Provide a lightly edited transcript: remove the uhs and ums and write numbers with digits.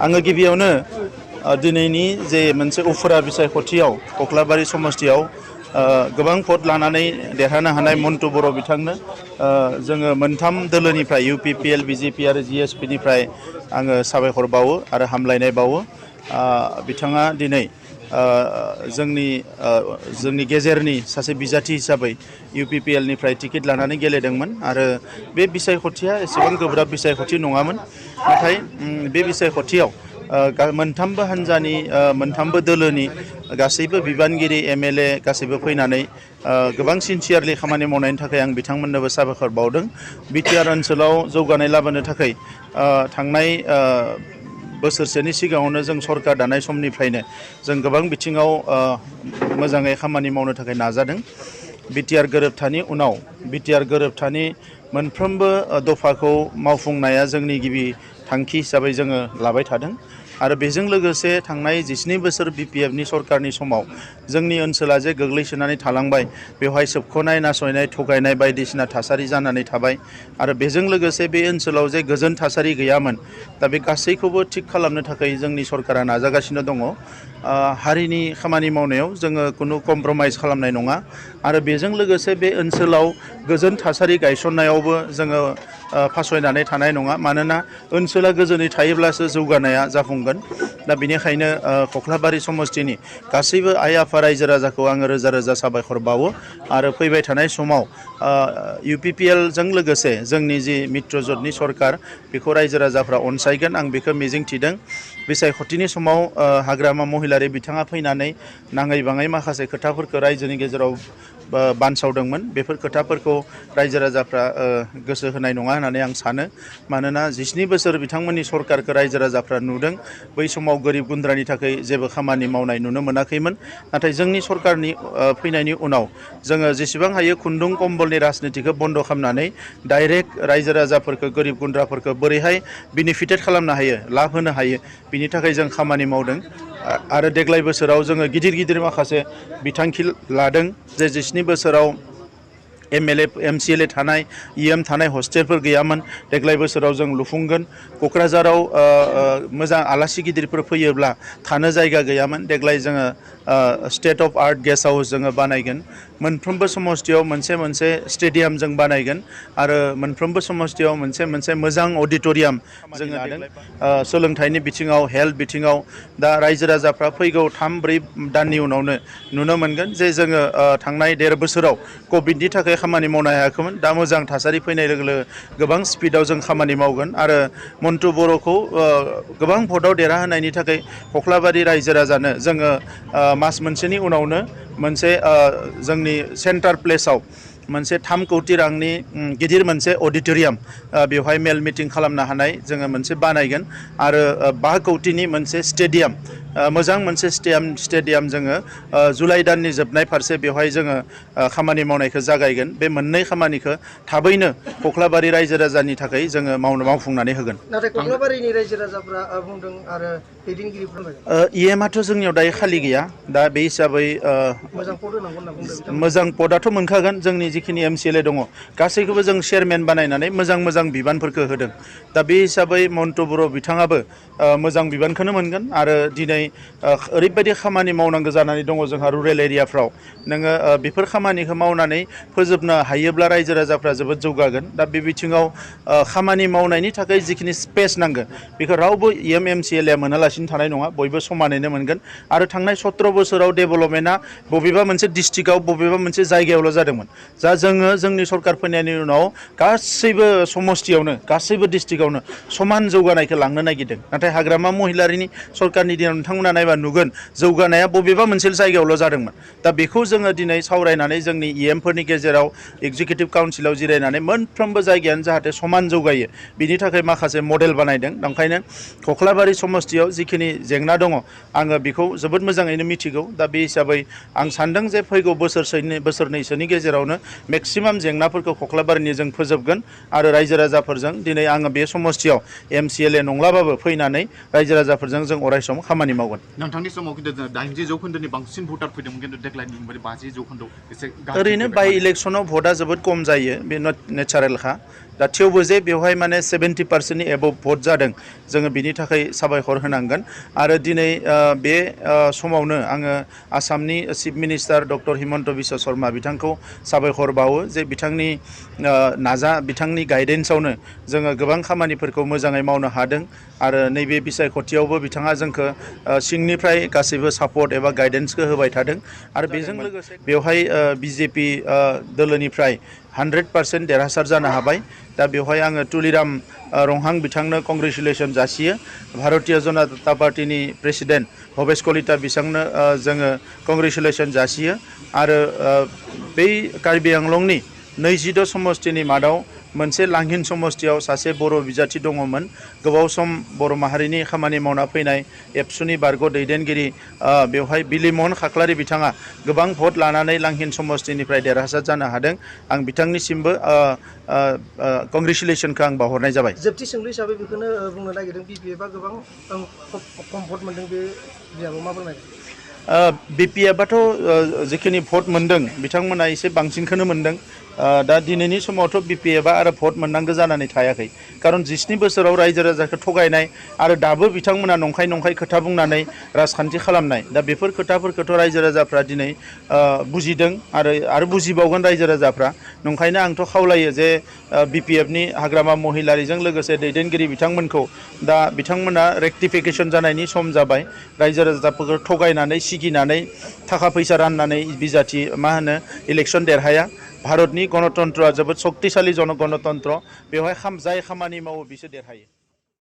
आङो गिबियावनो दिनैनि जे मोनसे उफुरा बिसायख'थियाव कक्लाबारि समस्तियाव गोबां भट लानानै देरहानो हानाय मन्टु बर' बिथांनो जोङो मोनथाम दोलोनिफ्राय UPPL BJP आरो GSP निफ्राय आङो साबायखर बावो आरो हामलायनाय बावो बिथाङा दिनै जोंनि गेजेरनि सासे बिजाथि हिसाबै UPPL निफ्राय टिकेट लानानै गेलेदोंमोन आरो बे बिसायख'थिया एसेबां गोब्राब बिसायख'थि नङामोन नाथाय बे बिसायख'थियाव मोनथामबो हान्जानि मोनथामबो दोलोनि गासैबो बिबानगिरि MLA गासैबो फैनानै गोबां सिनसियारलि खामानि मावनायनि थाखाय आं बिथांमोननोबो साबायखर बावदों बिटिआर ओनसोलाव जौगानाय लाबोनो थाखाय थांनाय बोसोरसेनि सिगाङावनो जों सरकार दानाय समनिफ्रायनो जों गोबां बिथिङाव मोजाङै खामानि मावनो थाखाय नाजादों बिटिआर गोरोबथानि उनाव बिटिआर गोरोबथानि मोनफ्रोमबो दफाखौ मावफुंनाया जोंनि गिबि थांखि हिसाबै जोङो लाबाय थादों आरो बेजों लोगोसे थांनाय 17 बोसोर BPFनि सरकारनि समाव जोंनि ओनसोला जे गोग्लैसोनानै थालांबाय बेवहाय सोबख'नाय नासयनाय थगायनाय बायदिसिना थासारि जानानै थाबाय आरो बेजों लोगोसे बे ओनसोलाव जे गोजोन थासारि गैयामोन दा बे गासैखौबो थिग खालामनो थाखाय जोंनि सरकारा नाजागासिनो दङ हारिनि खामानि मावनायाव जोङो खुनु कमप्रमाइज खालामनाय नङा आरो बेजों लोगोसे बे ओनसोलाव गोजोन थासारि गायसननायावबो जोङो फासयनानै थानाय नङा मानोना ओनसोला गोजोनै थायोब्लासो जौगानाया जाफुंगोन दा बेनिखायनो कक्लाबारि समस्तिनि गासैबो आइ आफा रायजो राजाखौ आङो रोजा रोजा साबायखर बावो आरो फैबाय थानाय समाव UPPLजों लोगोसे जोंनि जि मित्रजोतनि सरकार बेखौ रायजो राजाफ्रा अनसायगोन आं बेखौ मिजिंथिदों बिसायख'थिनि समाव हाग्रामा महिलारि बिथाङा फैनानै नाङै बाङै माखासे खोथाफोरखौ रायजोनि गेजेराव बानसावदोंमोन बेफोर खोथाफोरखौ रायजो राजाफ्रा गोसो होनाय नङा होननानै आं सानो मानोना 17 बोसोर बिथांमोननि सरकारखौ रायजो राजाफ्रा नुदों बै समाव गोरिब गुन्द्रानि थाखाय जेबो खामानि मावनाय नुनो मोनाखैमोन नाथाय जोंनि सरकारनि फैनायनि उनाव जोङो जेसेबां हायो खुन्दुं कम्बलनि राजनितिखौ बन्द' खालामनानै डाइरेक्ट रायजो राजाफोरखौ गोरिब गुन्द्राफोरखौ बोरैहाय बेनिफिटेड खालामनो हायो लाब होनो हायो बिनि थाखाय जों खामानि मावदों आरो देग्लाय बोसोराव जोङो गिदिर गिदिर माखासे बिथांखि लादों जे 17 बोसोराव MLA MCLA थानाय EM थानाय हस्टेलफोर गैयामोन देग्लाय बोसोराव जों लुफुंगोन क'क्राझाराव मोजां आलासि गिदिरफोर फैयोब्ला थानो जायगा गैयामोन देग्लाय जोङो state of art guest house जोङो बानायगोन मोनफ्रोमबो समस्तियाव मोनसे स्टेडियाम जों बानायगोन आरो मोनफ्रोमबो समस्तियाव मोनसे मोजां अडिट'रियाम जोङो लादों सोलोंथाइनि बिथिङाव हेल्थ बिथिङाव दा रायजो राजाफ्रा फैगौ 3-4 दाननि उनावनो नुनो मोनगोन जे जोङो थांनाय 1.5 बोसोराव कभिडनि थाखाय खामानि मावनो हायाखैमोन दा मोजां थासारि फैनाय लोगो लोगो गोबां स्पिडआव जों खामानि मावगोन आरो मन्टु बर'खौ गोबां भटआव देरहाहोनायनि थाखाय कक्लाबारि रायजो राजानो जोङो मास मोनसेनि उनावनो मोनसे जोंनि सेन्टार प्लेसाव मोनसे 3 कौटि रांनि गिदिर मोनसे अडिट'रियाम बेवहाय मेल मिटिं खालामनो हानाय जोङो मोनसे बानायगोन आरो 5 कौटिनि मोनसे स्टेडियाम मोजां मोनसे स्टेडियाम जोङो जुलाइ दाननि जोबनाय फारसे बेवहाय जोङो खामानि मावनायखौ जागायगोन बे मोननै खामानिखौ थाबैनो कक्लाबारि रायजो राजानि थाखाय जोङो मावफुंनानै होगोन नाथाय कक्लाबारिनि रायजो राजाफ्रा बुंदों आरो दैदेनगिरिफोरा EMआथ' जोंनियाव दायो खालि गैया दा बे हिसाबै मोजां पदआथ' मोनखागोन जोंनि जिखिनि MCLA दङ गासैखौबो जों चेयारमेन बानायनानै मोजां बिबानफोरखौ होदों दा बे हिसाबै मन्टु बर' बिथाङाबो मोजां बिबानखौनो मोनगोन आरो दिनै ओरैबायदि खामानि मावनांगौ जानानै दङ जोंहा रुरेल एरियाफ्राव नोङो बेफोर खामानिखौ मावनानै फोजोबनो हायोब्ला रायजो राजाफ्रा जोबोद जौगागोन दा बे बिथिङाव खामानि मावनायनि थाखाय जिखिनि स्पेस नांगौ बेखौ रावबो MCLA मोनालासिनो थानाय नङा बयबो समानैनो मोनगोन आरो थांनाय 17 बोसोराव डेभेलपमेन्टआ बबेबा मोनसे डिस्ट्रिक्टआव बबेबा मोनसे जायगायावल' जादोंमोन जा जोङो जोंनि सरकार फैनायनि उनाव गासैबो समस्तियावनो गासैबो डिस्ट्रिक्टआवनो समान जौगानायखौ लांनो नागिरदों नाथाय हाग्रामा महिलारिनि सरकारनि दिनाव नोंथांमोना नायबा नुगोन जौगानाया बबेबा मोनसे जायगायावल' जादोंमोन दा बेखौ जोङो दिनै सावरायनानै जोंनि EMफोरनि गेजेराव एग्जिकिउटिभ काउन्सिलाव जिरायनानै मोनफ्रोमबो जायगायानो जाहाथे समान जौगायो बिनि थाखाय माखासे मडेल बानायदों ओंखायनो कक्लाबारि समस्तियाव जिखिनि जेंना दङ आङो बेखौ जोबोद मोजाङैनो मिथिगौ दा बे हिसाबै आं सान्दों जे फैगौ बोसोरनैसोनि गेजेरावनो मेक्सिमाम जेंनाफोरखौ कक्लाबारिनि जों फोजोबगोन आरो रायजो राजाफोरजों दिनै आङो बे समस्तियाव MCLA नंलाबाबो फैनानै रायजो राजाफोरजों जों अरायसम खामानि मावगोन नोंथांनि समाव खिन्थु 80% बांसिन भटार फैदोंमोन खिन्थु देग्लायनि 50% एसे ओरैनो बाइ इलेक्सनाव भटआ जोबोद खम जायो बे नेचारेलखा दा थेवबो जे बेवहाय माने 70% एबव भट जादों जोङो बिनि थाखाय साबायखर होनांगोन आरो दिनै बे समावनो आङो आसामनि chief minister doctor Himanta Biswa Sharma बिथांखौ साबायखर बावो जे बिथांनि गाइडेन्सआवनो जोङो गोबां खामानिफोरखौ मोजाङै मावनो हादों आरो नैबे बिसायख'थियावबो बिथाङा जोंखौ सिंनिफ्राय गासैबो सापर्ट एबा गाइडेन्सखौ होबाय थादों आरो बेजों लोगोसे बेवहाय बिजेपि दोलोनिफ्राय 100% देरहासार जानो हाबाय दा बेवहाय आङो तुलिराम रंहां बिथांनो कंग्रेचुलेसन जासियो भारतीय जनता पार्टीनि प्रेसिडेन्ट भबेश कलिता बिथांनो जोङो कंग्रेचुलेसन जासियो आरो बै कार्बि आंलंनि 22 समष्टिनि मादाव मोनसे लांहिन समष्टियाव सासे बर' बिजाथि दङमोन गोबाव सम बर' माहारिनि खामानि मावना फैनाय एबसुनि बारग' दैदेनगिरि बेवहाय बिलिमहन खाख्लारि बिथाङा गोबां भट लानानै लांहिन समष्टिनिफ्राय देरहासार जानो हादों आं बिथांनिसिमबो कंग्रेचुलेसनखौ आं बावहरनाय जाबाय जोबथि सोंलु हिसाबै बेखौनो बुंनो नागिरदों बिपिएफआ गोबां खम भट मोनदों बे बिजाबाव मा फोरमायगोन बिपिएफआथ' जिखिनि भट मोनदों बिथांमोना एसे बांसिनखौनो मोनदों दा दिनैनि समावथ' बिपिएफआ आरो भट मोननांगौ जानानै थायाखै खारन 17 बोसोराव रायजो राजाखौ थगायनाय आरो दाबो बिथांमोना नंखाय खोथा बुंनानै राजखान्थि खालामनाय दा बेफोर खोथाफोरखौथ' रायजो राजाफ्रा दिनै बुजिदों आरो बुजिबावगोन रायजो राजाफ्रा नंखायनो आंथ' खावलायो जे बिपिएफनि हाग्रामा महिलारिजों लोगोसे दैदेनगिरि बिथांमोनखौ दा बिथांमोना रेक्टिफिकेसन जानायनि सम जाबाय रायजो राजाफोरखौ थगायनानै सिगिनानै थाखा फैसा राननानै बिजाथि इलेक्सन देरहाया भारतनि गणतन्त्रआ जोबोद शक्तिशाली गणतन्त्र बेवहाय जाय खामानि मावो बिसोर देरहायो